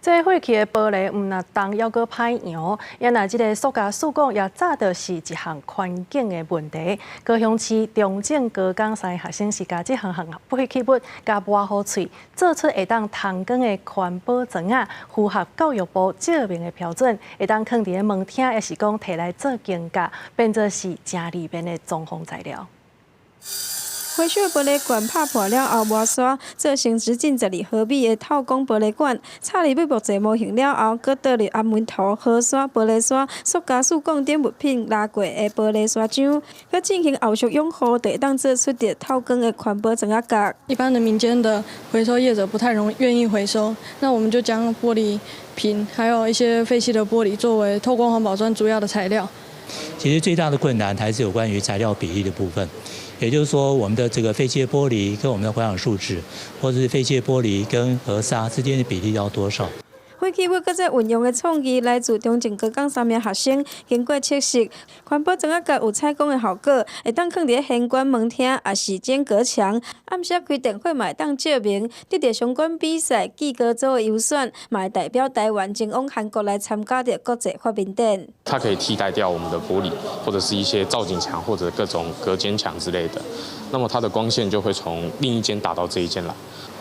這廢棄的玻璃毋但重，猶閣歹揚，也若這个塑膠試管也早就是一項環境的問題。高雄市中正高工三个學生是共這項項廢棄物共磨予脆，做出會當通光的環保磚仔，符合教育部照明的標準，會當囥佇咧門廳，抑是講提來做間隔，變做是誠利便的裝潢材料。回收玻璃罐拍破了後磨砂，做成直徑12毫米的透光玻璃管，插入木製模型了後，閣倒入紅毛塗、河沙、玻璃沙、塑膠試管等物品拉過的玻璃砂漿，閣進行後續養護，就會當做出著透光的環保磚仔角。一般的民間的回收業者不太容願意回收，那我們就將玻璃瓶還有一些廢棄的玻璃作為透光環保磚主要的材料。其實最大的困難還是有關於材料比例的部分。也就是說，我們的這個廢棄玻璃跟我們的環氧樹脂，或者是廢棄玻璃跟河沙之間的比例要多少？廢棄物閣再運用的創意來自中正高工三名學生，經過測試，環保磚仔角有採光的效果，會當囥佇咧玄關門廳，抑是間隔牆。暗時開電火嘛會當照明。得著相關比賽暨高組的優選，嘛會代表台灣前往韓國來參加著國際發明展。它可以替代掉我們的玻璃，或者是一些造景牆或者各種隔間牆之類的。那麼它的光線就會從另一間打到這一間來。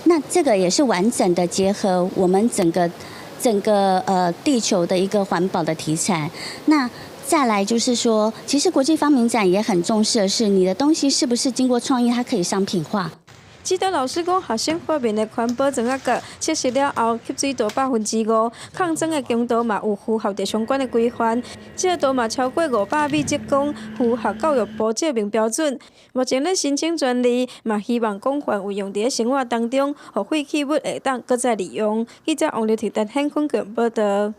那這個也是完整的結合我們整個地球的一個環保的題材。那再來就是說，其實國際發明展也很重視的是，你的東西是不是經過創意，它可以商品化。指導老師講，學生發明的環保磚仔角測試了後，吸水度5%，抗裝的強度嘛有符合著相關的規範，照度嘛超過500米則光，符合教育部照明標準。目前咧申請專利，嘛希望廣泛運用佇咧生活當中，予廢棄物會當閣再利用。記者王劉婷、陳顯坤報導。